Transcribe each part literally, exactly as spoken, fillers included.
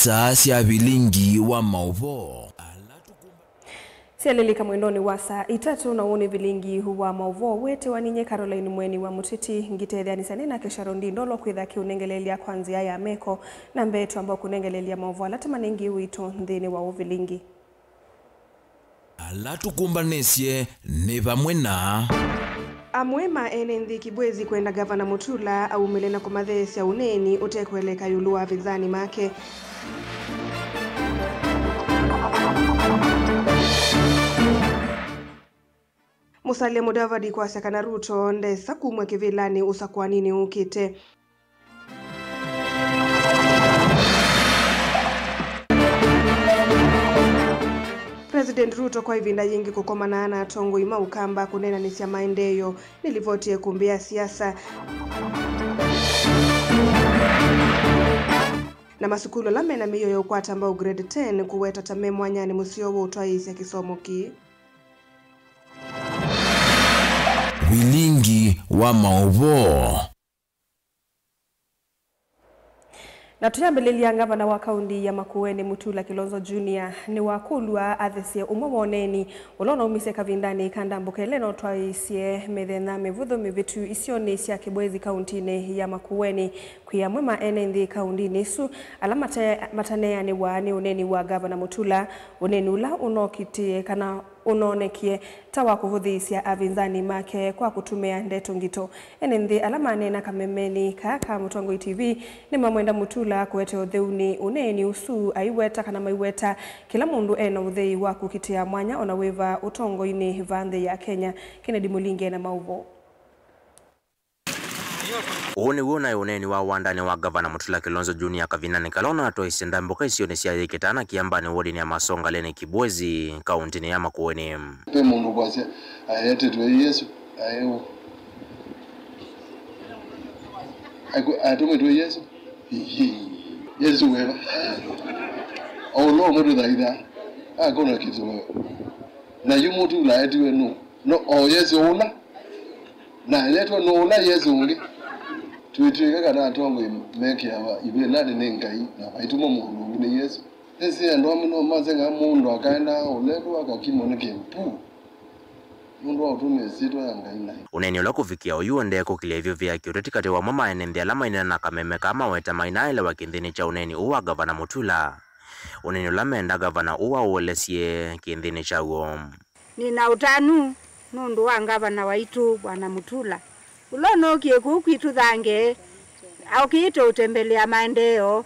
Saa sya vilingi wa maũvoo. Syalĩlĩka mwendonĩ wa saa itatũ, na ũũ nĩ vilingi wa maũvoo wĩtĩwa ninye Caroline Mweni wa Mũtĩti, ngĩtetheanĩsya nĩ nake Sharon Ndindolo kwĩtha kĩũnengeleelya kwa nzĩa ya meko. Na mbee twamba kũnengeleelya maũvoo ala tũmanengie witũ nthĩnĩ wa ũvilingi. Ala tũkũmbanĩsye nĩ vamwe na. Amwe ma ene nthĩ Kibwezi kwenda Ngavana Mutula aumĩle na kũmatheesya ũneeni ũtekũeleka ĩũlũ wa avĩnzani make. Musalia Mudavadi kwasya kana Ruto ndesa kumw'a kĩvĩlanĩ ũsakũaninĩ ũkĩte. President Ruto kwa ĩvinda yĩngĩ kũkomana na atongoi ma Ũkamba kũneenanĩsya maendeeo, nĩ livoti ya ĩkũmbĩ ya siasa. Na masukulu ala mena mĩio ya ũkwata mbau grade ten kũwetwa ta me mwanyanĩ mũseo wa ũtwaĩĩsya kĩsomo kĩĩ. Vilingi wa maũvoo. Na tũyambĩlĩlya, ngavana wa kaunti ya Makueni, Mutula Kilonzo Junior, nĩwakũlw'a athesye ũmwe wa ũneeni ũla ũnaumisye kavindanĩ ka ndambũka ĩla ĩnotwaĩĩsye mĩthenya mĩvũthũ mĩvĩtu isionĩ sya Kibwezi kauntinĩ ya Makueni. Kwĩ amwe ma ene nthĩ kauntinĩ ĩsu ala mate-, mataneanĩwa nĩ ũneeni wa ngavana Mutula, ũneeni ũla ũnokitĩe kana ũnoonekie ta wa kũvũthĩĩsya avĩnzani make kwa kũtũmĩa ndeto ngito. Ene nthĩ ala maneena kamemenĩ kaa ka Mũtongoi T V nĩmamwenda Mutula kũete ũtheu nĩ ũneeni ũsu aiweta kana maiweta kĩla mũndũ ena ũthei wa kũkitĩa mwanya ona wĩva ũtongoinĩ va nthĩ ya Kenya. Kennedy Mũlingi ena maũvoo. Ũũ nĩw'o ũnaĩ ũneeni wa wandanĩ wa Ngavana Mutula Kilonzo Junior kavindanĩ kala ũnatwaĩsye ndambũka isionĩ sya Yĩkĩtana Kĩambanĩ wodinĩ ya Masongaleni Kibwezi kauntinĩ ya Makueni. Ve mũndũ ũkwasya, "Aetetwe Yesũ, aeũ." Aku-, atũmĩtwe Yesũ? Ĩĩ. Yesũ weva? O ũla ũmwe tũthaithaa. Akona kĩtu weva. Na yu Mutula etiwe nũ? No, o Yesũ ũla. Na aletwa nũũ ũla Yesũ ũngĩ? Twĩtw'ĩke kana atongoi mekĩawa ivĩlanĩ nĩ Ngai, na vaitũmwa mũndũ ũngĩ nĩ Yesũ. Nĩsĩ andũ amwe no maseng'a mũndũ akaendaa ũlelũ akakimwa nĩ kĩmpu nũndũ wa ũtũmĩa ĩsyĩtwa ya Ngai naĩ. Ũneeni ũla kũvikĩa oyu ũendee kũkĩlya ĩvyũvĩ ya kĩũteti katĩ wa amwe ma ene nthĩ ala maineena na kameme kaa maweta mainaelewa kĩnthĩnĩ kya ũneeni ũũ wa Ngavana Mutula. Ũneeni ũla menda ngavana ũũ aũelesye kĩnthĩnĩ kyaw'o. Nĩ na ũtanu nũndũ wa ngavana waitũ, Bwana Mutula, ũla ũnookie kũu kwitũ Thange, okĩte ũtembelea maendeeo.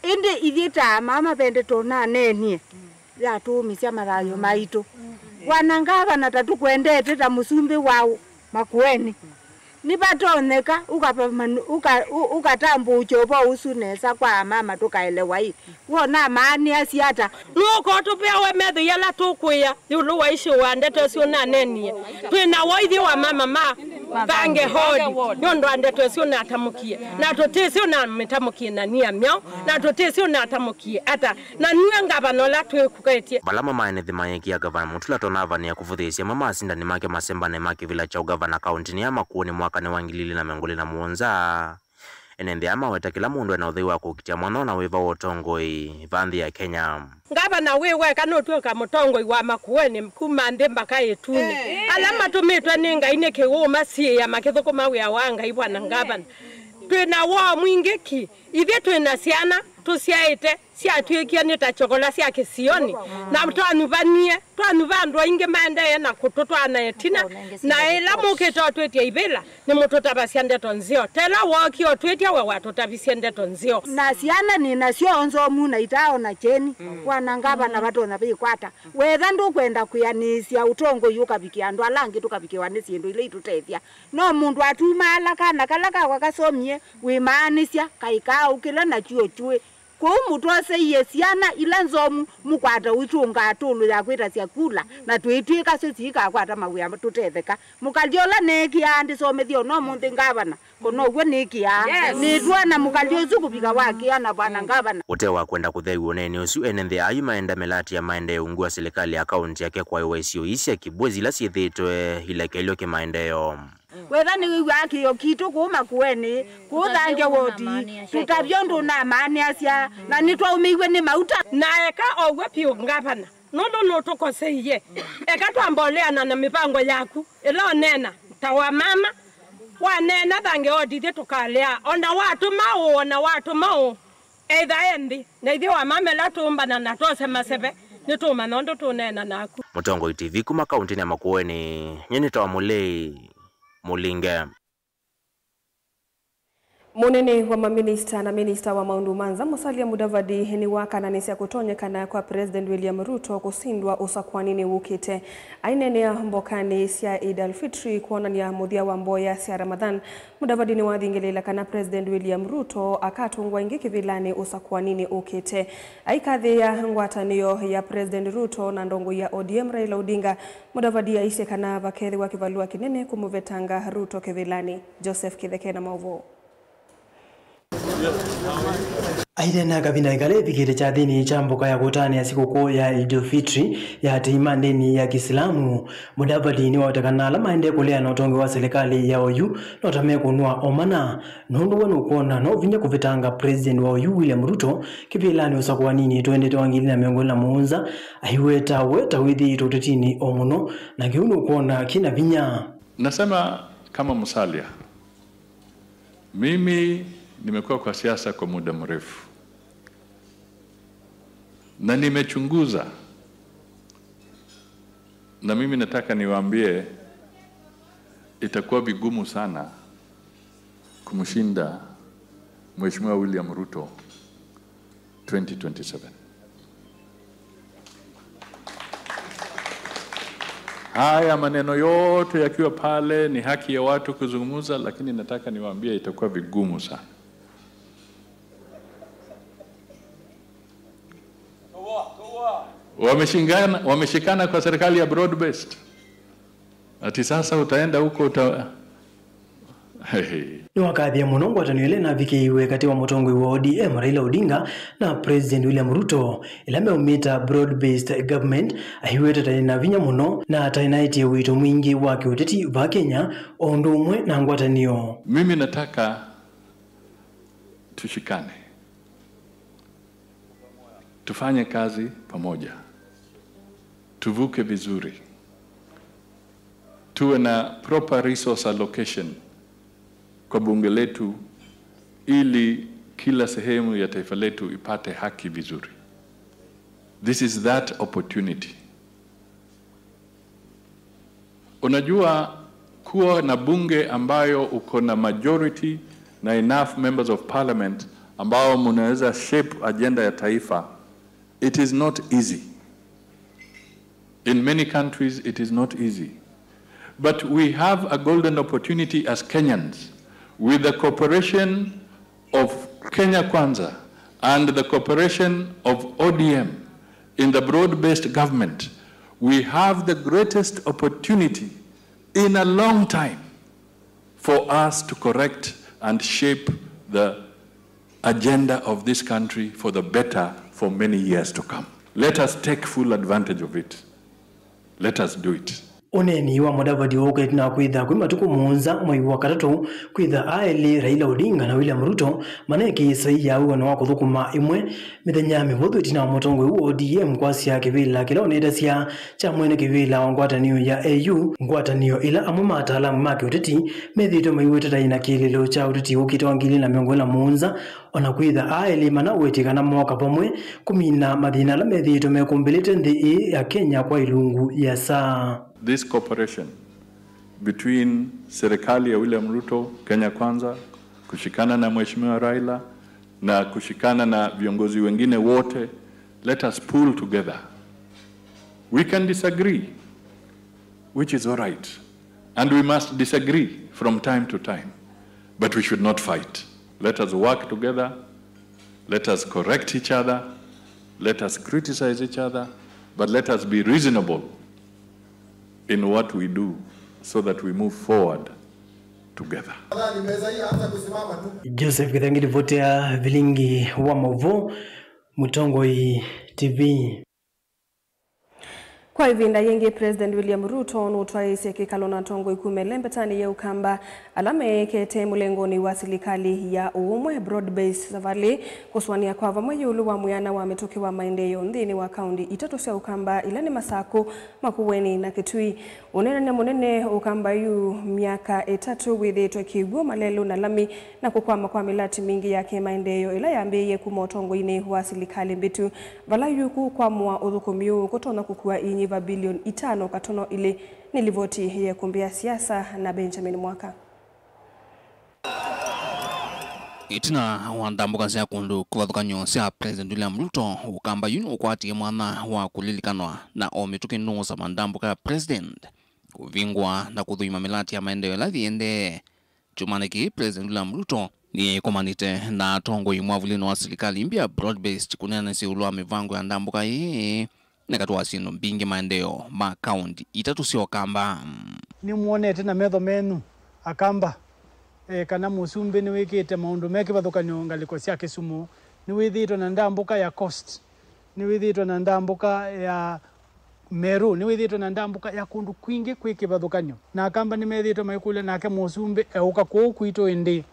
Ĩndĩ ithyĩ ta amama ve ndeto naneenie, yatũũmĩsya mathayũ maitũ. Bwana ngavana, ta tũkwendete ta mũsumbĩ wa Makueni. Nĩvatonyeka ũkavamanu-, ũka-, ũ-, ũkatambũũkya ũvoo ũsu nesa kwa amama tũkaelewa ĩ, wona maanĩasya ata? Nũũka ũtũvea we methoi ala tũkwĩa ĩũlũ wa icio wa ndeto isu ũnaneenie. Twĩ na woo ithyĩ wa mama ma Thange Hodi nĩ ũndũ wa ndeto isu ũnatamũkie, na tũtĩsĩ ũnamĩtamũkie na nia myaũ, na tũtĩsĩ ũnatamũkie ata. Na nue ngavana ũla twĩkũketye. Vala amwe ma ene nthĩ mayĩkĩa Ngavana Mutula tonavanĩa kũvũthĩĩsya amwe ma asindani make masembanĩ ma kĩvĩla kya ũngavana kauntinĩ ya Makueni mwakanĩ wa ngili ilĩ na mĩongo ĩlĩ na mũonza, ene nthĩ aa maweta kĩla mũndũ ena ũthei wa kũkitĩa mwanya ona wĩva wa ũtongoi va nthĩ ya Kenya. Ngavana wĩ weka nũtw'ĩka mũtongoi wa Makueni kuma nthĩ mbaka ĩtunĩ. Ala matũmĩtwe nĩ Ngai nĩ kĩw'ũ masiĩĩa makĩthũkũma wĩa wa Ngai, Bwana Ngavana. Twĩ na woo mwingĩ ki. Ithyĩ twĩ na syana tũsyaĩte syatw'ĩkie nĩ ta kyokola sya kĩsionĩ, na twanyuvanie, twanyuva andũ aingĩ maendee na kũtũtwaa na ĩtina, na ĩla mũkĩte ũtwĩtya ivĩla, nĩmũtũtavasya ndeto nzeo. Tela wookie ũtwĩtya we watũtavisye ndeto nzeo. Na syana nĩ nasyo nzomu na itaaona kyeni, Bwana Ngavana, vatonya vĩkwata. Wetha ndũkwenda kwĩanĩĩsya ũtongoi ũkavikĩa andũ ala angĩ tũkavikĩwa nĩ syĩndũ ila itũtethya. No mũndũ atumaala kana kala kakwa kasomie wĩmaanĩsya kaĩ kaaũkĩla na kyuo kyũĩ. Kwoou mũtwoseie syana ila nzomu mũkwata ũitũngaa tũlũ ya kwĩtasya kula, na twĩtw'ĩka syo siikakwata mawĩa tũtetheka. Mũkalyo ũla neekĩaa ndĩsomethye ona ũmũnthĩ ngavana, ko now'o nĩkĩaa. Yes. Nĩtwona mũkalyo ũsu kũvika wakĩa na Bwana Ngavana. Ũtee wa kwenda kũtheew'a ũneeni ũsu, ene nthĩ ayu maenda mĩlatĩ ya maendeeo ungu wa silikalĩ ya kaunti yake kwaĩwa isio ii sya Kibwezi ila syĩthĩĩtwe ilekelw'e kĩmaendeeo. Wetha nĩwĩw'aa kĩĩo kitũ kũu Makueni, kũu Thange wodi, tũtavye ũndũ ũnamaanĩasya, na nĩtwaũmĩiw'e nĩ mauta. Na eka o w'o vyũ, ngavana, nũndũ nũtũkoseie. Eka twamboleana na mĩvango yaku ĩla ũneena ta wa mama. Waneena Thange wodi, ithyĩ tũkalea. O na watũma ũũ, o na watũma ũũ, etha e nthĩ, na ithyĩ wa mama ĩla tũũmbana na twose maseve, nĩtũũmanya ũndũ tũũneena naku. Mũtongoi T V kuma kaũntĩnĩ ya Makueni, nyie nĩtawa Mũlei Mũlinge. Mũnene wa maminista na minista wa maũndũ ma nza, Musalia Mudavadi, nĩwakananĩsya kũtonyekana kwa President William Ruto kũsindwa ũsakũaninĩ wũkĩte. Aineenea mbokanĩ sya Eid al-Fitri kwonany'a mũthya wa mboya sya Ramadhan, Mudavadi nĩwathingĩlĩĩla kana President William Ruto akatũngwa ĩngĩ kĩvĩlanĩ ũsakũaninĩ ũkĩte. Aikathĩĩa ngwatanĩo ya President Ruto na ndongoi ya O D M Raila Odinga, Mudavadi aisye kana vakethĩwa kĩvalũa kĩnene kũmũvetanga Ruto kĩvĩlanĩ. Joseph Kĩtheke na maũvoo. Aineena kavinda ĩkala ĩvikĩte kyathĩnĩ kya mboka ya kũtanĩa sikũkũ ya Eid al-Fitri ya atei ma ndĩni ya Kĩsilamu, Mudavadi nĩwawetekana ala maendee kũleana ũtongoi wa silikalĩ ya oyu no ta mekũnwa o mana, nũndũ we nũkwona no vinya kũvetanga President wa oyu William Ruto kĩvĩlanĩ ũsakũaninĩ tũendete wa ngili na mĩongo ĩlĩ na mũonza, aiweta we ta wĩthĩĩtwe ũtetinĩ o mũno, na kĩu nũkwona kĩna vinya. Nasema kama Musalia, mimi nimekuwa kwa siasa kwa muda mrefu na nimechunguza, na mimi nataka niwaambie, itakuwa vigumu sana kumshinda Mheshimiwa William Ruto twenty twenty-seven. Haya maneno yote yakiwa pale, ni haki ya watu kuzungumza, lakini nataka niwaambie itakuwa vigumu sana. Wameshingana, wameshikana kwa serikali ya broad based. Ati sasa utaenda huko uta... Nĩwakathie mũno ngwatanĩo ĩla ĩnavikĩiwe katĩ wa mũtongoi wa O D M Raila Odinga na President William Ruto, ĩla meũmĩta broad-based government, aiweta ta ĩna vinya mũno na ta ĩnaetie ũito mwingĩ wa kĩũteti vaa Kenya, o ũndũ ũmwe na ngwatanĩo. Mimi nataka tushikane. Tufanye kazi pamoja. Tuvuke vizuri. Tuwe na proper resource allocation kwa bunge letu ili kila sehemu ya taifa letu ipate haki vizuri. This is that opportunity. Unajua, kuwa na bunge ambayo uko na majority na enough members of parliament ambao mnaweza shape agenda ya taifa, it is not easy. In many countries, it is not easy. But we have a golden opportunity as Kenyans, with the cooperation of Kenya Kwanza and the cooperation of O D M in the broad-based government, we have the greatest opportunity in a long time for us to correct and shape the agenda of this country for the better for many years to come. Let us take full advantage of it. Let us do it. Ũneeni wa Mudavadi ũũkĩte na kwĩtha kwĩ matukũ mũonza mwei wa katatũ, kwĩtha aelĩ Raila Odinga na William Ruto maneekĩĩsai ya wĩw'ano wa kũthũkũma ĩmwe mĩthenya mĩvũthũ ĩtina wa mũtongoi ũũ wa O D M kwasya kĩvĩla kĩla ũnetasya kya mwene kĩvĩla wa ngwatanĩo ya A U, ngwatanĩo ĩla amwe ma ataalamu ma kĩũteti methĩĩtwe maiweta ta yĩna kĩlĩlo kya ũteti ũkĩte wa ngili na mĩongo ĩlĩ na mũonza, o na kwĩtha aa elĩ manawetye kana mooka vamwe kũmina mathĩna ala methĩĩtwe mekũmbĩlĩte nthĩ ĩĩ ya Kenya kwa ilungu ya saa. This cooperation between serikali ya William Ruto, Kenya Kwanza, kushikana na Mheshimiwa Raila na kushikana na viongozi wengine wote, let us pull together. We can disagree, which is all right. And we must disagree from time to time, but we should not fight. Let us work together. Let us correct each other. Let us criticize each other. But let us be reasonable in what we do so that we move forward together. Joseph Githangi, ripoti ya Vilingi wa Maũvoo, Mũtongoi T V. Kwa ĩvinda yĩngĩ, President William Ruto nũtwaĩĩsye kĩkalo na atongoi kuma ĩlembetanĩ ya Ũkamba ala meekete mũlengonĩ wa silikalĩ ya ũũmwe, broad-based, savalĩ kũsũanĩa kwa vamwe ĩũlũ wa mwĩana wa mĩtũkĩ wa maendeeo nthĩnĩ wa kaũnti itatũ sya Ũkamba, ila nĩ Masakũ, Makueni na Kitui. Ũneenany'a mũnene Ũkamba yu myaka ĩtatũ wĩthĩĩtwe kĩw'ũ, malelũ na lami, na kũkwama kwa mĩlati mingĩ ya kĩmaendeeo ĩla yambĩĩie kuma ũtongoinĩ wa silikalĩ mbĩtu, vala yu kũkwamũa ũthũkũmi ũũ kũtonya kũkua inyĩva bilioni itano katono ilĩ, nĩ livoti ya ĩkũmbĩ ya siasa na Benjamin Mwaka. Ĩtina wa ndambũka sya kũndũ kĩvathũkany'o sya President William Ruto, Ũkamba yu nũkwatie mwanya wa kũlilikanwa na o mĩtũkĩ nũũsama ndambũka ya President, kũvingũa na kũthũima mĩlati ya maendeeo ĩla yĩendee. Kyumwanĩ kĩĩ, President William Ruto nĩkomanĩte na atongoi mwavulĩnĩ wa silikalĩ mbya, broad-based, kũneenanĩsya ĩũlũ wa mĩvango ya ndambũka ĩĩ nĩ katĩ wa syĩndũ mbingĩ maendeeo ma kaũnti itatũ sya Ũkamba. Nĩmwonete na metho menyu, Akamba, eh, kana mũsumbĩ nĩwĩkĩte maũndũ me kĩvathũkany'o ngalĩko sya Kisumu. Nĩwĩthĩĩtwe na ndambũka ya Coast, nĩwĩthĩĩtwe na ndambũka ya Meru, nĩwĩthĩĩtwe na ndambũka ya kũndũ kwingĩ kwĩ kĩvathũkany'o. Na Akamba nĩmethĩĩtwe maikũlya nake mũsumbĩ eũka kũũ kwitũ ĩndĩ.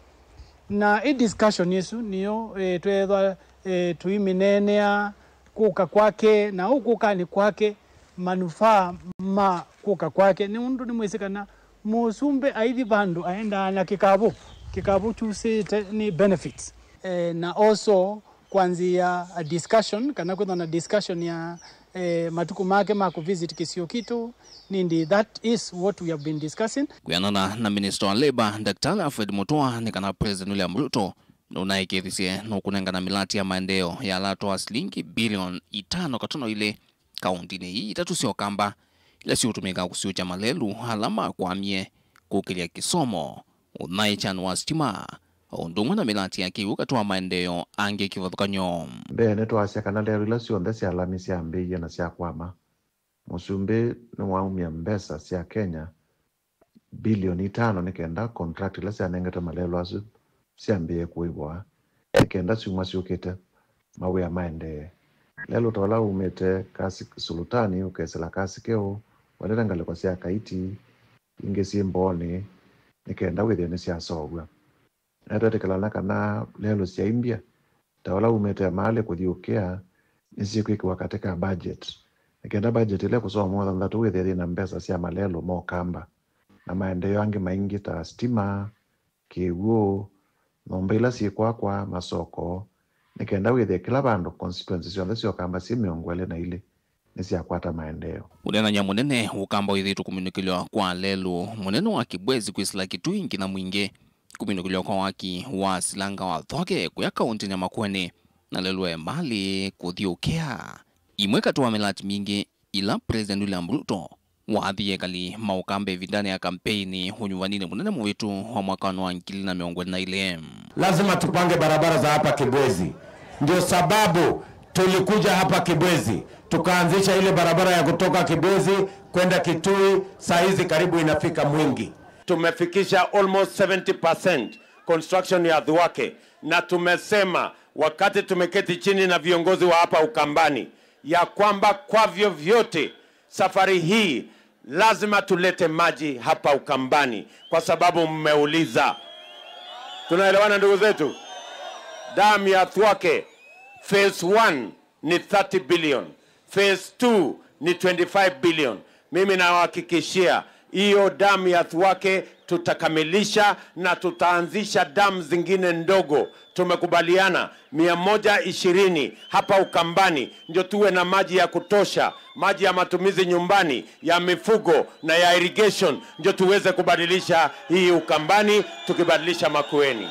Na ĩ discussion ĩsu nĩyo, eh, tweethwa, eh, tũimĩneenea kũka kwake na ũkũkanĩ kwake, manufaa ma kũka kwake. Nĩ ũndũ nĩmwĩsĩ kana mũsumbĩ aithi vandũ aendaa na kĩkavũ, kĩkavũ kyusĩte nĩ benefits. Eh, na also kwanzia a discussion, kana kwĩthwa na discussion ya, eh, matukũ make ma kũvisit kĩsio kitũ, nĩndĩ that is what we have been discussing. Kwĩanana na Minister wa Labour, Daktari Alfred Mutua, nĩ kana President William Ruto nũnaĩkĩĩthisye nũkũnengana mĩlati ya maendeeo ya ala atwaa silingi bilioni itano katono ilĩ kaũntinĩ ii itatũ sya Ũkamba, ila siũtũmĩka kũsyũkya malelũ ala makwamie, kũkĩlya kĩsomo, ũthaĩkyanĩ wa sitima, o ũndũ ũmwe na mĩlati ya kĩw'ũ katĩ wa maendeeo angĩ kĩvathũkany'o. Mbee nĩtwaasya kana lelũ ila syonthe sya lami syambĩĩie na syakwama. Mũsumbĩ nĩwaumya mbesa sya Kenya bilioni itano nĩ kenda contract ila syanengetwe malelũ asu syambĩĩe kũĩvwa, nĩ kenda syumwa syũkĩte mawĩa maendee. Lelũ ta ũla umĩte Kasi Sulutani ũkesĩla Kasi Keũ, ũendete ngalĩko sya Kaiti, ingĩ syĩ Mbooni, nĩ kenda wĩthĩe nĩsyaseũvw'a. Na twetĩkĩlana kana lelũ syaimbya, ta ũla umĩte Emali kũthi Ũkĩa, nĩsyĩkwĩkĩwa katĩ ka budget, nĩ kenda budget ĩla ĩkũsoma mwei wa thanthatũ wĩthĩe yĩna mbesa sya malelũ ma Ũkamba na maendeeo angĩ maingĩ ta sitima, kĩw'ũ, nyũmba ila syĩkwakwa, masoko, nĩ kenda wĩthĩe kĩla vandũ, constituency syonthe sya Ũkamba syĩ mĩongo ĩlĩ na ilĩ nĩsyakwata maendeeo. Mũneenany'a mũnene Ũkamba wĩthĩĩtwe kũminũkĩlw'a kwa lelũ mũnene wa Kibwezi kwĩsĩla Kitui nginya Mwingĩ, kũminũkĩlw'a kwa waki wa silanga wa Thwake kũya kaũntinĩ ya Makueni, na lelũ wa Emali kũthi Ũkĩa. Imwe katĩ wa mĩlati mingĩ ila President William Ruto waathie ekali ma Ũkamba ĩvindanĩ ya kampeini ũnyuvaninĩ mũnene mũvĩtu wa mwakanĩ wa ngili na mĩongo ĩlĩ na ilĩ. Lazima tupange barabara za hapa Kibwezi. Ndio sababu tulikuja hapa Kibwezi, tukaanzisha ile barabara ya kutoka Kibwezi kwenda Kitui, saa hizi karibu inafika Mwingi. Tumefikisha almost seventy percent construction ya Thwake, na tumesema wakati tumeketi chini na viongozi wa hapa Ukambani ya kwamba kwa vyovyote safari hii lazima tulete maji hapa Ukambani kwa sababu mmeuliza. Tunaelewana, ndugu zetu? Damu ya Thwake phase one ni thirty billion, phase two ni twenty-five billion. Mimi nawahakikishia hiyo damu ya Thwake tutakamilisha na tutaanzisha damu zingine ndogo. Tumekubaliana mia moja ishirini hapa Ukambani, ndio tuwe na maji ya kutosha, maji ya matumizi nyumbani, ya mifugo na ya irrigation, ndio tuweze kubadilisha hii Ukambani, tukibadilisha Makueni.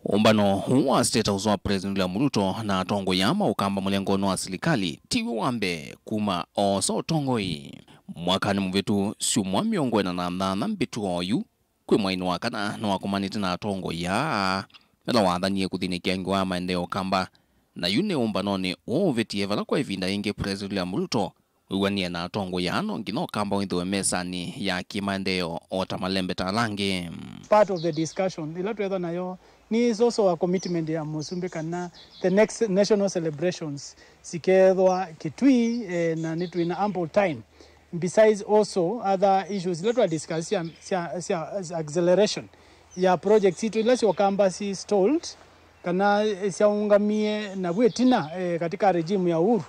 Ũmbano ũũ wa State House wa President William Ruto na atongoi aa ma Ũkamba mũlengonĩ wa silikalĩ tiw'o wa mbee kuma oosa ũtongoi. Mwakanĩ mũvĩtu, syumwa mĩongo ĩna na nthanthatũ mbĩtu oyu, kwĩ mweinĩ wa kana nĩwakomanĩte na atongoi aa ala wathanie kũthinĩkĩa ngewa ya maendeeo Ũkamba, na yu nĩ ũmbanonĩ ũũ ũvĩtie vala kwa ĩvinda yĩngĩ President William Ruto wĩw'anie na atongoi aa no nginya Ũkamba wĩthĩwe mesanĩ ya kĩmaendeeo o ta malembeta ala angĩ. Part of the discussion ĩla tweethwa nayo Nĩ also a commitment ya Mũsumbĩ kana the next national celebrations sikethwa Kitui, eh, na nĩ twĩna ample time. Besides also other issues ila twa discuss sya, sya, sya acceleration ya projects itũ ila sya Ũkamba si stalled kana syaũngamie na vu ĩtina, eh, katika regime ya Uhuru.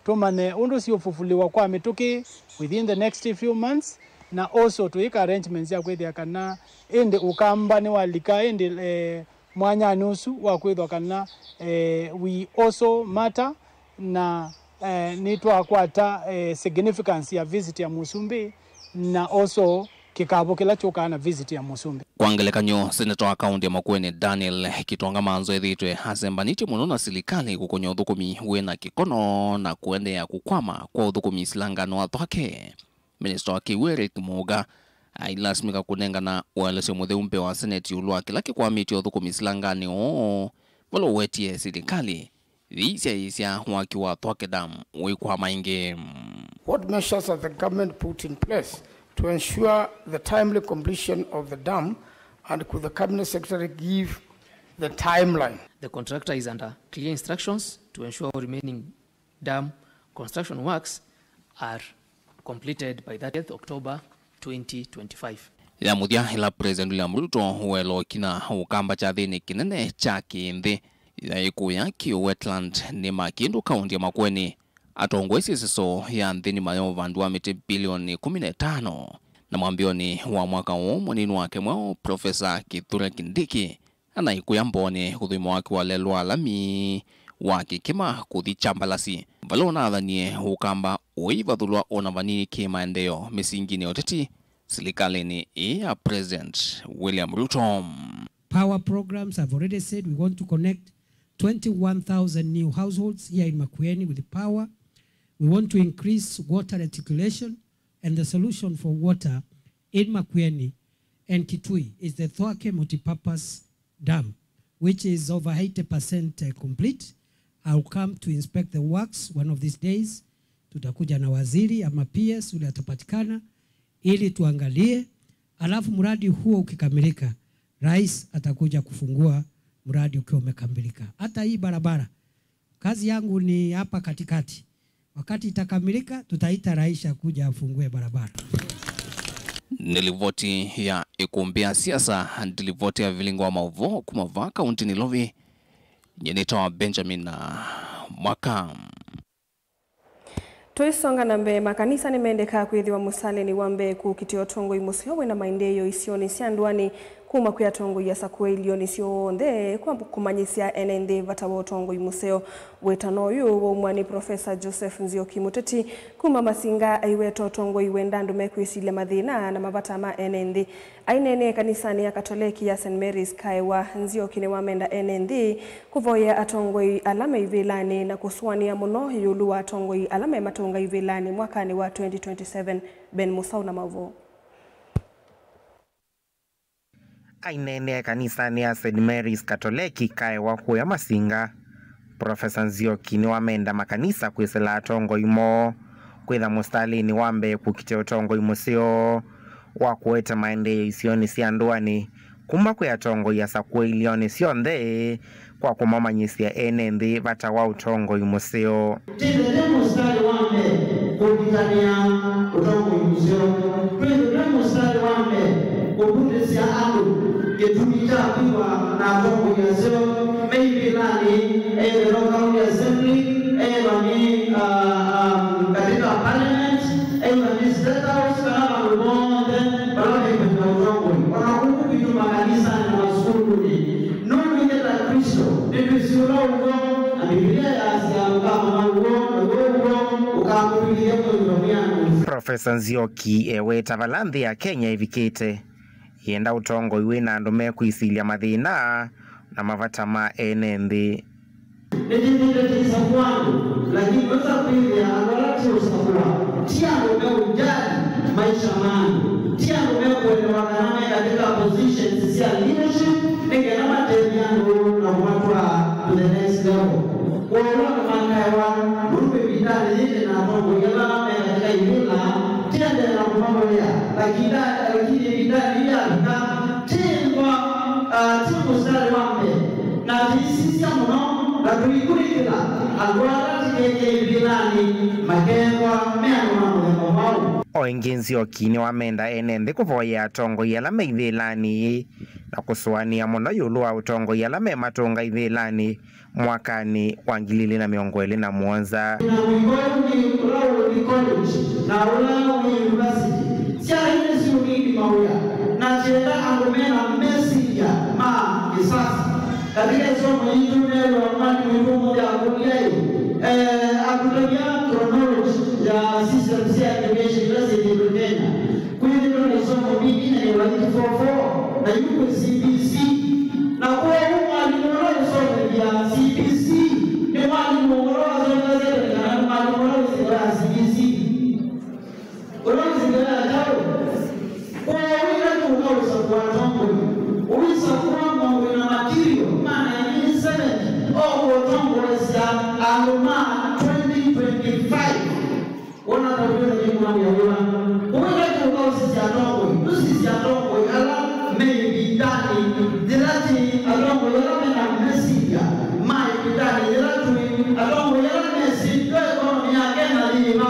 Tũmanye ũndũ siũfufulĩwa kwa mĩtũkĩ within the next few months, na also tũĩka arrangements ya kwĩthĩa kana ĩndĩ Ũkamba nĩwalika ĩndĩ, eh, mwanyanĩ ũsu wa kwĩthwa kana, eh, we also matter na, eh, nĩtwakwata, eh, significance ya visit ya Mũsumbĩ na also kĩkavũ kĩla kyũkaa na visit ya Mũsumbĩ. Kwa ngelekany'o, seneta wa kaũntĩ ya Makueni Daniel Kitonga Manzo ethĩĩtwe asembanĩtye mũno na silikalĩ kũkũnya ũthũkũmi wĩ na kĩkono na kũendeea kũkwama kwa ũthũkũmi silanganĩ wa Thwake. Minista wa kĩw'ũ Eric Muga ailasimĩka kũnengana ũelesyo mũtheu mbee wa Seneti ĩũlũ wa kĩla kĩkwamĩtye ũthũkũmi silanganĩ ũũ, vala ũwetie silikalĩ yĩisyaĩĩsya waki wa Thwake Dam wĩkwama ĩngĩ. What measures has the government put in place to ensure the timely completion of the dam, and could the cabinet secretary give the timeline? The contractor is under clear instructions to ensure all remaining dam construction works are completed by thirtieth October twenty twenty-five. Ya mũthya, ĩla President William Ruto ũelo kina Ũkamba kyathĩnĩ kĩnene kya kĩ-nthĩ ya ĩkũũ ya Kĩũ Wetland nĩ Makĩndũ, kaũntĩ ya Makueni, atongoi sisĩso ya nthĩ nĩmayo vandũ wa mĩtĩ bilioni kũmi na ĩtano. Na mwambĩonĩ wa mwaka ũũ, mũnini wake mweũ, Profesa Kithure Kindiki, anaikũya mboonĩ kũthũima waki wa lelũ wa lami wa Kĩkĩma kũthi Kyambalasi, vala ũnathanie Ũkamba ũivathũlwa ona vanini kĩ maendeeo mĩsinginĩ ya ũteti silikalĩnĩ ĩĩ ya President William Ruto. Power programs, I've already said we want to connect twenty-one thousand new households here in Makueni with power. We want to increase water reticulation, and the solution for water in Makueni and Kitui is the Thwake Multipurpose Dam, which is over eighty percent, uh, complete. I'll come to inspect the works one of these days. Tutakuja na waziri ama P S ule atapatikana ili tuangalie, alafu mradi huo ukikamilika, rais atakuja kufungua mradi ukiwa umekamilika. Hata hii barabara, kazi yangu ni hapa katikati. Wakati itakamilika, tutaita rais kuja afungue barabara. Nĩ livoti ya ĩkũmbĩ ya siasa, nĩ livoti ya vilingo wa maũvoo kuma vaa kaũntĩ Nairobi. Nyie nĩtawa Benjamin, ah, Mwaka. Tũisonga na mbee, makanisa nĩmendekaa kwĩthĩwa mũsalĩnĩ wa mbee kũkitĩa ũtongoi mũseo wĩna maendeeo isionĩ sya ndũanĩ kuma kwĩ atongoi asakũe ilionĩ syonthe kwa kũmanyĩsya ene nthĩ vata wa ũtongoi mũseo. Wĩtano ũyũ waumwa nĩ Profesa Joseph Nzioki, mũteti kuma Masinga, aiweta ũtongoi wenda andũ mekwĩsilya mathĩna na mavata ma ene nthĩ. Aineenea kanisanĩ ya Katoleki ya Saint Mary's Kaewa, Nzioki nĩwamenda ene nthĩ kũvoyea atongoi ala me ivĩlanĩ na kũsũanĩa mũno ĩũlũ wa atongoi ala mematũnga ivĩlanĩ mwakanĩ wa twenty twenty-seven. Ben Musau na maũvoo. Aineenea kanisanĩ ya Saint Mary's Katoleki Kaewa kũya Masinga, Profesa Nzioki nĩwamenda makanisa kwĩsĩla atongoi moo kwĩtha mũstalĩnĩ wa mbee kũkitĩa ũtongoi mũseo wa kũete maendeeo isionĩ sya ndũanĩ kuma kwĩ atongoi asakũe ilionĩ syonthe kwa kũmamanyĩsya ene nthĩ vata wa ũtongoi mũseo. Twĩthĩwe mũstalĩ wa mbee kũkitanĩa ũtongoi mũseo. Twĩthĩwe mũstalĩ wa mbee kũvundĩsya andũ kĩtumi kya kwĩwa na atongoi aseo me ivĩlanĩ, either no county assembly, either nĩ, uh, um, katika parliament, either nĩ State House, kana vandũ vonthe vala vekwenda ũtongoi. Ona kũu kwitũ makanisanĩ na masukulunĩ. Nũndũ ithyĩ ta Aklĩsto nĩtwĩsĩ ũla ũw'o, na Mbivilia yaasya, ũkamanya ũw'o, naw'o ũw'o ũkamũtw'ĩkĩthya kwĩthĩwa mwĩanĩu. Profesa Nzioki eweta vala nthĩ ya Kenya ĩvikĩte, yenda ũtongoi wĩna andũ mekwĩsilya mathĩna na mavata ma ene nthĩ. Nĩnĩthĩte kĩsakũanĩ, lakini wesa kwĩthĩa andũ ala tũũsakũa ti andũ meũjali maisha ma andũ, ti andũ mekũelewa kana me katika positions sya leadership nĩ kana matethye andũ na kũmatwaa to the next level. Kwoou andũ makaewa nũndũ ĩvindanĩ yĩĩ twĩ na atongoi ala me katika ivĩla, tiendeea na kũmavoyea, lakini, lakini ĩvindanĩ yĩĩ yavika, ti nthwa, ah, ti mũsitalĩ wa mbee Sya mũno, na tũikũlĩkĩla andũ ala tikeke ivĩlanĩ makethwa me andũ ma mũthemba mwaũ. O ĩngĩ, Nzioki nĩwamenda ene nthĩ kũvoyea atongoi ala me ivĩlanĩ na kũsũanĩa mũno ĩũlũ wa ũtongoi ala mematũnga ivĩlanĩ mwakanĩ wa ngili ilĩ na mĩongo ĩlĩ na mũonza. Na mũiko ũyũ nĩ ũla ũũthi college na ũla wĩ university. Syaĩ nĩsyũnini mawĩa na kyenda andũ mena mesilya ma kĩsasa. Katika ĩsomo yitũ, neew'a mwalimũ witũ ũmũnthĩ akũlya ĩ, eh, akũtavya chronology ya systems sya education ila syĩthĩĩtwe Kenya. Kwĩthĩwa na isomo mbingĩ na nĩ wa eight four four, na yu kwĩ C B C. Na kwoou mwalimũ ũla ũsomethya C B C nĩ mwalimũ ũla wasomethasya tene kana nĩ mwalimũ ũla wĩsĩ ngewa ya C B C? Ũla wĩsĩ ngewa ya kyaũ? Kwoou ĩla tũũka ũsakũa atongoi, ũisakũa mũndũ wĩna material ma nineteen seventy o kũtongoesya andũ ma twenty twenty-five. Wona ta ũtwĩte nĩ mwana wa wĩva. Ũwĩla tũũka ũsisya atongoi, tũsisye atongoi ala me ĩvindanĩ yĩla twĩ, atongoi ala mena mesilya ma ĩvindanĩ yĩla twĩ, atongoi ala mesĩ ndo ĩkonomi ya Kenya yĩva.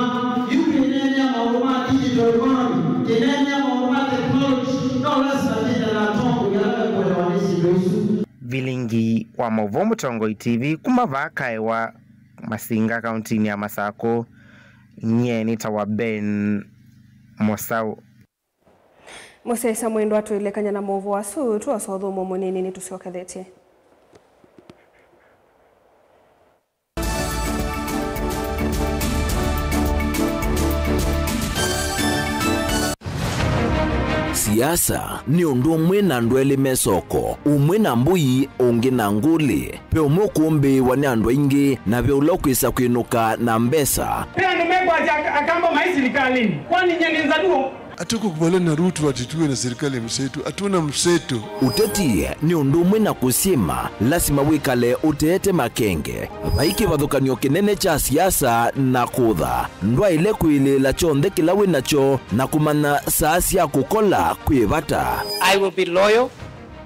Yu twĩneenea maũndũ ma digital economy, twĩneenea maũndũ ma technology, no lasima twĩthĩwe na atongoi ala mekũelewa nĩ syĩndũ isu. Vilingi wa maũvoo Mũtongoi T V kuma vaa Kaewa Masinga, kauntinĩ ya Masakũ. Nyie nĩtawa Ben Mosau. Mũsyaĩĩsya mwendwa, twĩlekany'a na maũvoo asu, twosa ũthũmũo mũnini nĩtũsyokethetye. Siasa nĩ ũndũ ũmwe na andũ elĩ me soko, ũmwe na mbũi, ũngĩ na ngũlĩ. Ve ũmwe ũkũmbĩĩwa nĩ andũ aingĩ, na ve ũla ũkwĩsa kwĩnũka na mbesa. Ve andũ mekwasya ak-, Akamba maĩ silikalĩnĩ. Kwani nyie nĩ Nzaluo? Hatukukubaliana na Ruto ati tuwe na serikali ya mseto. Hatuna mseto. Ũteti nĩ ũndũ ũmwe na kũsyĩma, lasima wĩkale ũteete makenge. Vai kĩvathũkany'o kĩnene kya siasa na kũtha. Ndwaĩle kwĩlĩĩla kyonthe kĩla wĩ nakyo na kũmanya saa sya kũkola kwĩ vata. I will be loyal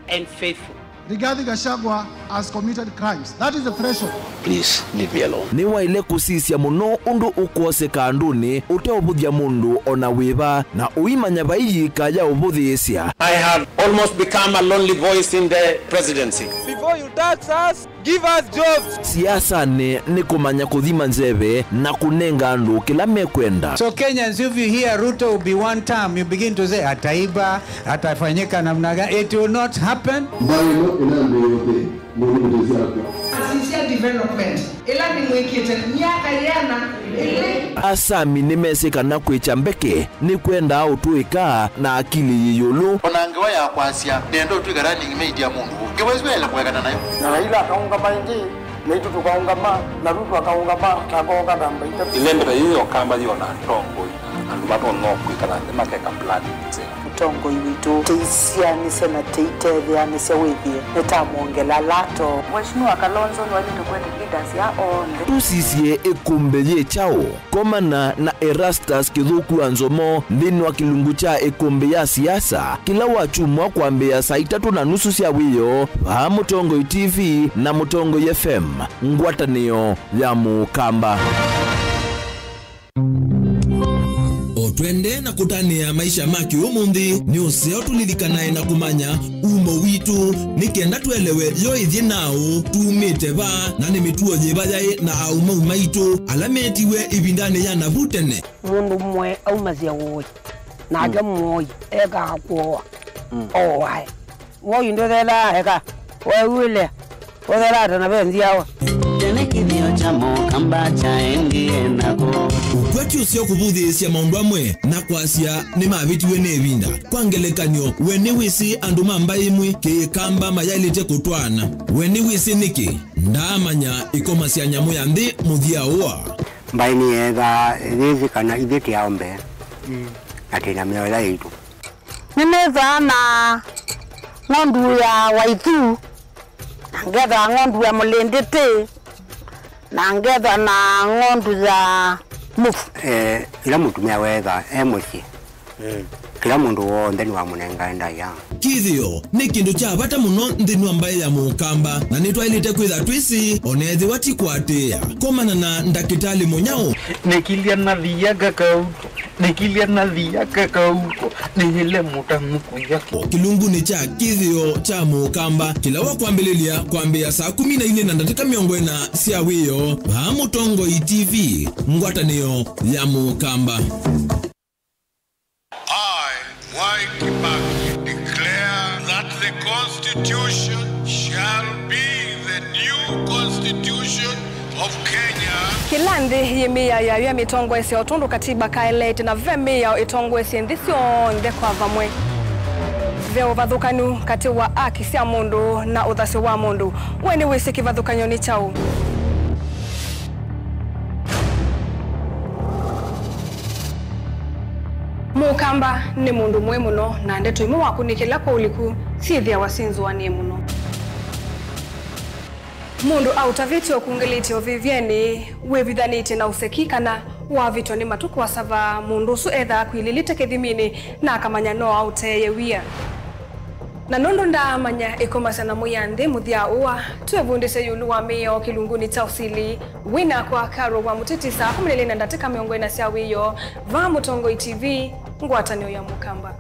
and faithful. Rigathi Gachagua has committed crimes. That is the threshold. Please leave me alone. Nĩwaĩle kũsisya mũno ũndũ ũkwoseka andũnĩ ũteũvũthya mũndũ o na wĩva, na ũimanya vai yĩka ya ũvũthĩĩsya. I have almost become a lonely voice in the presidency. Before you tax us, give us jobs. Siasanĩ nĩ kũmanya kũthima nzeve na kũnenga andũ kĩla mekwenda. So Kenyans, if you hear Ruto will be one term, you begin to say, "Ataiba, atafanyika namna gani?" It will not happen. Mbaĩ ĩno ĩnambĩĩe ũthĩ, mũndũ mũtesi akwa. Asisya development ĩla nĩmwĩkĩte myaka yĩana ĩlĩ. Asami nĩmesĩ kana kwĩkya mbeke nĩkwendaa ũtũĩka na akili yĩ ĩũlũ. O na ngewa ya kwasya, nĩenda ũtw'ĩka running mate ya mũndũ ũngĩ, wĩsĩ waĩle kũekana nayo. Na Raila akaũngama ĩngĩ, naitũ tũkaũngama, na Ruto akaũngama, akooka namba itatũ. Ĩlembe ta yĩĩ ya Ũkamba yĩona atongoi, andũ matonya kwĩkala nthĩ makeka planning nzeo. Mũtongoi witũ, tũisianĩsya na tũitetheanĩsya wĩthĩe nĩtamwongela lato. Mheshimiwa Kalonzo nĩwaĩlĩte kũete leaders ya onthe. Tũsisye ĩkũmbĩ yĩ kyaũ? Komana na Erastus Kĩthũku wa Nzomo nthĩnĩ wa kĩlungu kya ĩkũmbĩ ya siasa kĩla wakyumwa kwambĩĩa saa itatũ na nusu sya wĩoo vaa Mũtongoi T V na Mũtongoi F M, ngwatanĩo ya Mũkamba. O twendee na kũtanĩa maisha ma kĩũmũnthĩ, nĩ ũseo tũlilikanae na kũmanya umo witũ, nĩ kenda tũelewe yo ĩthyĩ naũ, tumĩte va, na nĩ mĩtuo yĩva yaĩ na aũmau maitũ ala meetiwe ĩvindanĩ ya navu tene. Mũndũ mũoe aumasya ũĩ, nake mũoi ekaa kũoa, ooae. Woi ndũthelaa eka, weew'ĩle ũthelaa ta na ve nzyawa. Tene kĩthĩo kya Mũkamba kyaendie nako. Ũkwati ũseo kũvũthĩĩsya maũndũ amwe na kwasya nĩmavĩtiwe nĩ ĩvinda. Kwa ngelekany'o, we nĩwĩsĩ andũ ma mbaĩ ĩmwe Kĩkamba mayaĩlĩte kũtwaana? We nĩwĩsĩ nĩkĩ? Ndaamanya ĩkomasya nyamũ ya nthĩ mũthya ũa. Mbaĩ nĩyeethaa yĩsĩ kana ithyĩ tĩ aũmbe, na twĩ na mĩao ĩla yaitũ. Nĩnĩthaa na ng'ondu ya waithu, na ngethaa ng'ondu ya mũlĩndĩtĩ, na ngethaa na ng'ondu ya mũvu. Eh, ĩla mũtumĩa weethaa e mũsyĩ, mm, kĩla mũndũ w'onthe nĩwamũnengae ndaĩa. Kĩthĩo nĩ kĩndũ kya vata mũno nthĩnĩ wa mbaĩ ya Mũkamba, na nĩtwaĩlĩte kwĩtha twĩsĩ, o na ethĩwa ti kũatĩĩa. Komana na Ndakĩtalĩ Mũnyaũ. Nĩkilya nathia kakauko, nĩkilya nathia kakauko, nĩĩle mũtanu kũya. Kĩlungunĩ kya Kĩthĩo kya Mũkamba, kĩla wa kwambĩlĩlya kwambĩĩa saa kũmi na ilĩ na ndatĩka mĩongo ĩna sya wĩoo, vaa Mũtongoi T V, ngwatanĩo ya Mũkamba. I, Mwai Kibaki, declare that the Constitution shall be the new Constitution of Kenya. Kĩla nthĩ yĩ mĩao yayo ya mĩtongoesya o tondũ katiba kaeleete, na ve mĩao ĩtongoesye nthĩ syonthe kwa vamwe. Ve ũvathũkanu katĩ wa aki sya mũndũ na ũthasyo wa mũndũ. We nĩwĩsĩ kĩvathũkany'o nĩ kyaũ? Mũkamba nĩ mũndũ mũĩ mũno, na ndeto imwe wakũnĩkĩla kwa ũliku syĩthĩawa syĩnzũanĩe mũno. Mũndũ aũtavĩtye ũkungĩlĩtye ũvĩvyenĩ, wĩvithanĩtye na ũseki, kana wavĩtwa nĩ matukũ asava, mũndũ ũsu ethaa akwilĩlĩte kĩthiminĩ na akamanya no aũteeye wia. Na nũndũ ndaamanya ĩkomasya na mwĩanthĩ mũthya ũa, twĩvundĩsye ĩũlũ wa mĩao kĩlungunĩ kya ũsili. Wĩ nakwa Carol wa Mũtiti saa kũmi na ilĩ na ndatĩka mĩongo ĩna sya wĩoo, vaa Mũtongoi T V, ngwatanĩo ya Mũkamba.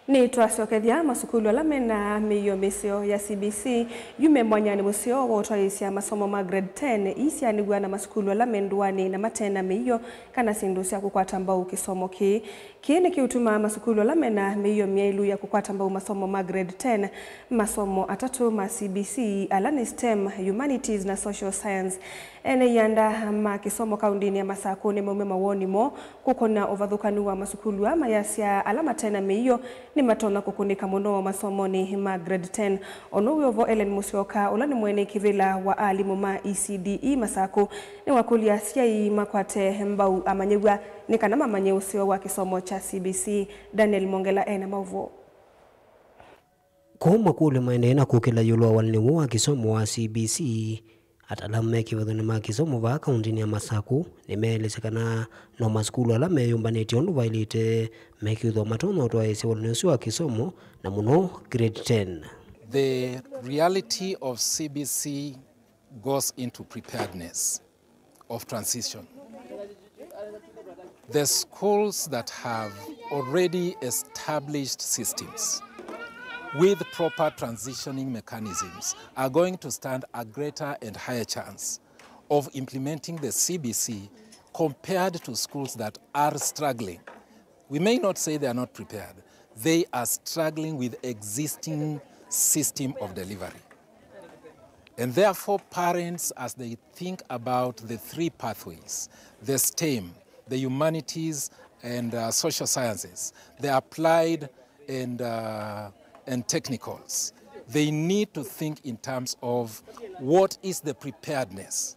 Nĩtwasyokethya masukulu ala mena mĩio mĩseo ya C B C yu me mwanyanĩ mũseo wa ũtwaĩĩsya masomo ma grade ten ii syaanĩw'a na masukulu ala me ndũanĩ na mate na mĩio kana syĩndũ sya kũkwata mbau kĩsomo kĩĩ. Kĩĩ nĩkĩũtuma masukulu ala mena mĩio myaĩlu ya kũkwata mbau masomo ma grade ten, masomo atatũ ma C B C, ala nĩ STEM, Humanities na Social Science. Ene ianda ma kĩsomo kaũndĩnĩ ya Masakũ nĩmaumya mawoni moo kũkũna ũvathũkanu wa masukulu aa, mayasya ala mate na mĩio nĩmatonya kũkũnĩka mũno masomonĩ ma grade ten. Ono wĩ o vo, Ellen Musyoka, ũla nĩ mwene kĩvĩla wa alimũ ma E C D E Masakũ, nĩwakũlya asyai makwate mbau amanyĩw'a nĩ kana mamanye ũseo wa kĩsomo kya C B C. Daniel Mongela ena maũvoo. Kwoou makũlyo maendee na kũkĩla ĩũlũ wa walany'o wa kĩsomo wa C B C. Ataalamu me kĩvathũnĩ ma kĩsomo vaa kaũntĩnĩ ya Masakũ nĩmeelesya kana no masukulu ala meyũmbanĩtye ũndũ vaĩlĩte mekĩthwa matonya ũtwaĩĩsya walany'o ũsu wa kĩsomo, na mũno grade ten. The reality of C B C goes into preparedness of transition. The schools that have already established systems with proper transitioning mechanisms are going to stand a greater and higher chance of implementing the C B C compared to schools that are struggling. We may not say they are not prepared. They are struggling with existing system of delivery. And therefore, parents, as they think about the three pathways, the STEM, the humanities, and, uh, social sciences, the applied and, uh, and technicals, they need to think in terms of what is the preparedness.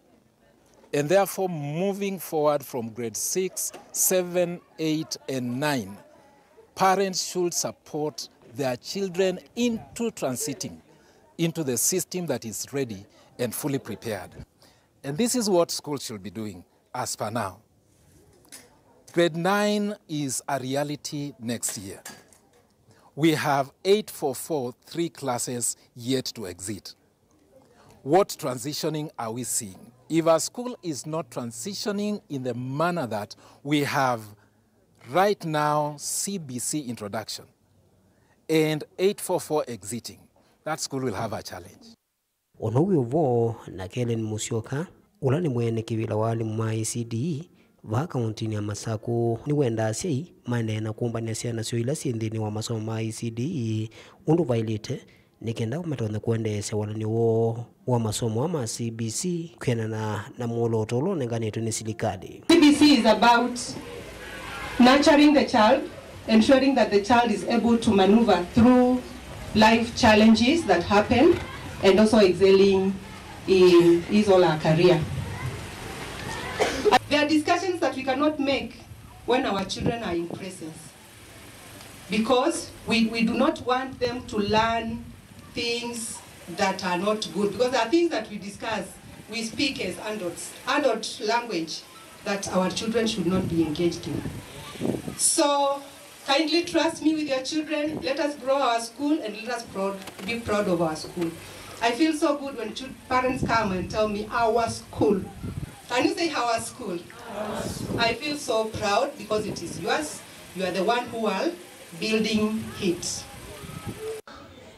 And therefore, moving forward from grade six, seven, eight, and nine, parents should support their children into transiting into the system that is ready and fully prepared. And this is what schools should be doing as per now. Grade nine is a reality next year. We have eight four four three classes yet to exit. What transitioning are we seeing? If a school is not transitioning in the manner that we have right now, C B C introduction and eight four four exiting, that school will have a challenge. Ũndũ wĩ ũvoo, na Kellen Musyoka, ũla nĩ mwene kĩvĩla wa alimũ ma E C D E vaa kaũntĩnĩ ya Masakũ, nĩwendaa asyai maendee na kũmbany'a syana syoo ila syĩ nthĩnĩ wa masomo ma E C D E ũndũ vaĩlĩte, nĩ kenda matonye kũendeesya walany'o woo wa masomo aa ma C B C kwĩanana na mwolooto ũla ũnenganĩtwe nĩ silikalĩ. C B C is about nurturing the child, ensuring that the child is able to maneuver through life challenges that happen, and also excelling in his or her career. There are discussions that we cannot make when our children are in presence, because we, we do not want them to learn things that are not good, because there are things that we discuss, we speak as adults, adult language that our children should not be engaged in. So kindly trust me with your children. Let us grow our school and let us proud, be proud of our school. I feel so good when chil- parents come and tell me, "Our school." Can you say, "Our school"? I feel so proud because it is yours. You are the one who are building it.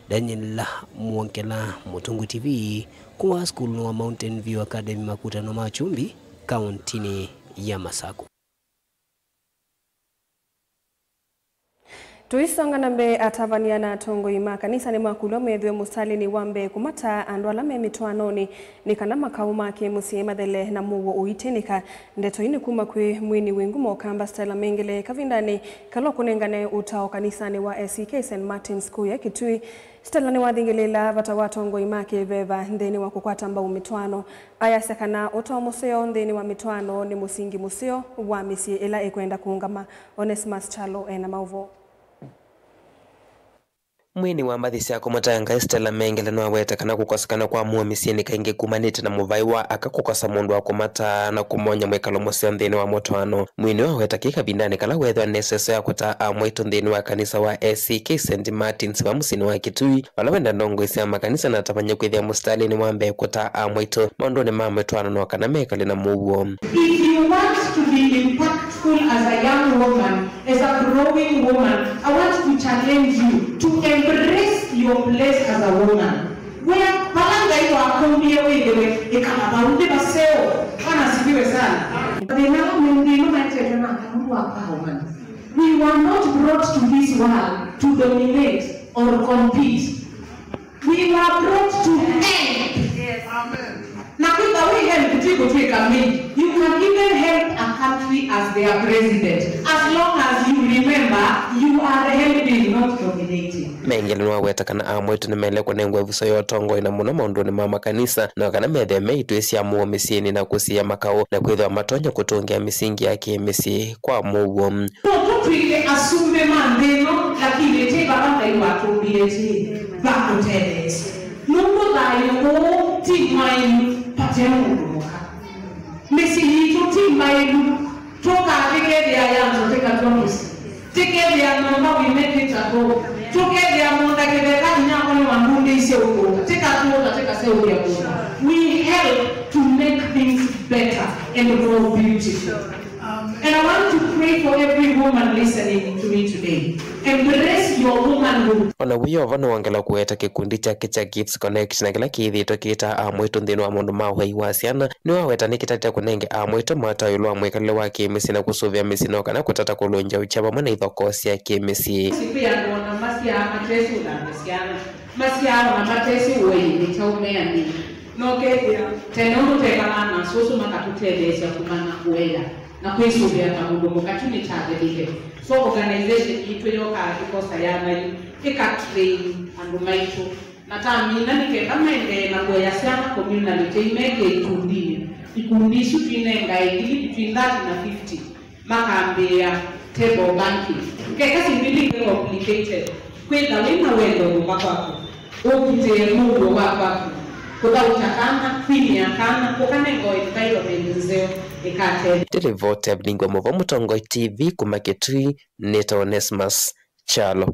Daniel Mwongela, Mũtũngũ T V, kuma sukulu wa Mountain View Academy, Makutano ma Kyumbi, kauntinĩ ya Masakũ. Tũisonga na mbee, atavany'a na atongoi ma kanisa nĩmakũlw'a methĩwe mũsitalĩnĩ wa mbee kũmataa andũ ala me mĩtwaanonĩ nĩ kana makaũ ma kĩ-mũsyĩ mathele na mũuo ũitĩnĩka. Ndeto ii nĩ kuma kwĩ mwini wĩ ngumo Kamba Stella Mengele kavindanĩ kala ũkũnengane ũtao kanisanĩ wa A C K Saint Martin's Kuya Kitui. Stella nĩwathingĩlĩĩla vata wa atongoi ma kĩveva nthĩnĩ wa kũkwata mbau mĩtwaano. Ayasya kana ũtao mũseo nthĩnĩ wa mĩtwaano nĩ mũsingi mũseo wa mĩsyĩ ĩla ĩkwenda kũũngama. Onesmus Kyalo ena maũvoo. Mwini wa mbathi sya kũmũtaa Ngai Stella Mengele nĩwaweta kana kũkosekana kwa mũuo mĩsyĩnĩ kaingĩ kumanĩte na mũvaĩ wa aka kũkosa mũndũ wa kũmataa na kũmony'a mwĩkalo mũseo nthĩnĩ wa mũtwaano. Mwini waweta kĩĩ kavindanĩ kala weethĩwa nĩ ĩseso ya kũtaa amwaitũ nthĩnĩ wa kanisa wa A C K Saint Martin's va mũsyĩnĩ wa Kitui, vala wenda ndongoi sya makanisa na atavany'a kwĩthĩa mũsitalĩnĩ wa mbee kũtaa amwaitũ maũndũnĩ ma mĩtwaano no kana mekale na mũuo. If you want to be impactful as a young woman, as a growing woman, I want to challenge you to embrace your place as a woman. Wĩa vala Ngai wakũmbie wĩthĩwe, ĩkala vau nthĩ vaseo. Bwana asifiwe sana. Thĩna ũmwe nthĩ ĩno maetetwe na Ngai nũndũ wa power, man. We were not brought to this world to dominate or compete. We were brought to help. Yes. Amen. Na kwĩtha wĩ help ti kũtw'ĩka maid. You can even help a country as their president, as long as you remember you are helping, not dominating. Mengele nĩwaweta kana amwaitũ nĩmaĩle kũnengwa ĩvuso ya ũtongoi na mũno maũndũnĩ ma makanisa, no kana methĩwe me itũĩ sya mũuo mĩsyĩnĩ na kũsiĩĩa makaũ, na kwĩthĩwa matonya kũtũngĩa mĩsingi ya kĩ-mĩsyĩ kwa mũuo. No tũtw'ĩke asumbĩ ma nthĩ ĩno, lakini ti vava Ngai watũmbie ti va kũtetheesya. Nũndũ thayũ ũũ ti mwaĩlu vate mũndũ mũka. Mĩsyĩ yitũ ti maĩlu, tũkathikĩthĩa yanzo tĩkatw'a mũsyĩ, tĩkethĩa nyũmba we make it a home, tũkethĩa mũũnda kĩtheka inyakwa nĩwambundĩisye ũkũũta, tĩkatũũta, tĩkaseũvya kũũta. We help to make things better and more beautiful. And I want to pray for every woman listening to me today. Embrace your womanhood. Ona wĩoo vo nĩwongela kũweta kĩkundi kyake kya Gifts Connect na kĩla kĩĩthĩĩtwe kĩitaa amwaitũ nthĩnĩ wa maũndũ ma ũei wa syana, nĩwaweta nĩkĩtatĩte kũnenge amwaitũ mata ĩũlũ wa mwĩkalĩle wa kĩ-mĩsyĩ na kũsũvĩa mĩsyĩ no kana kũtata kũlũngya ũkya vamwe na ithokoo sya kĩ-mĩsyĩ. Kwĩ andũ ona masyaa matesĩ ũthambya syana, masyaa ona matesĩ ũei nĩ kyaũ meanĩe. Nokethĩa tene ũndũ twekalaa na sũsũ makatũtetheesya kũmanya kũea na kwĩsũvĩa ta mũndũ mũka tu nĩkyathelile. So organization yitũ yokaa ĩkosa yana yu, ĩka train andũ maitũ. Na tamina nĩ kenda maendee na kũea syana communally, tei meke ikundinĩ. Ikundi isu twinengae ngili between thirty na fifty, makambĩĩa table banking. Keka syĩndũ ila ingĩ complicated, kwĩtha wĩ na wendo nyũmba kwaku, ũkitĩe mũuo wa kwaku, kũthaũkya kana, kwinĩa kana, kũkanenga environment nzeo ĩkatethya. Ndĩlĩvote Evelyn Ngwemo vo Mũtongoi T V kuma Kitui, nĩtawa Onesmus Kyalo.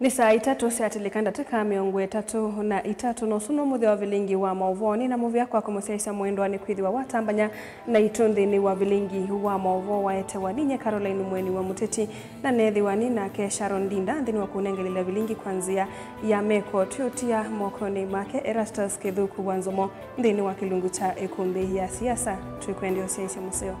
Nĩ saa itatũ syatĩlĩka ndatĩka mĩongo ĩtatũ na itatũ, na ũsu no mũthya wa vilingi wa maũvoonĩ, na mũvea kwaku mũsyaĩĩsya mwendwa nĩkwĩthĩwa watambany'a naitũ nthĩnĩ wa vilingi wa maũvoo waetewa ninyie Caroline Mweni wa Mũteti, na neethĩwa nĩ nake Sharon Ndinda nthĩnĩ wa kũnengelelya vilingi kwa nzĩa ya meko. Twĩũtia mokonĩ make Erastus Kĩthũku wa Nzomo nthĩnĩ wa kĩlungu kya ĩkũmbĩ ya siasa. Twĩkwendea ũsyaĩĩsya mũseo.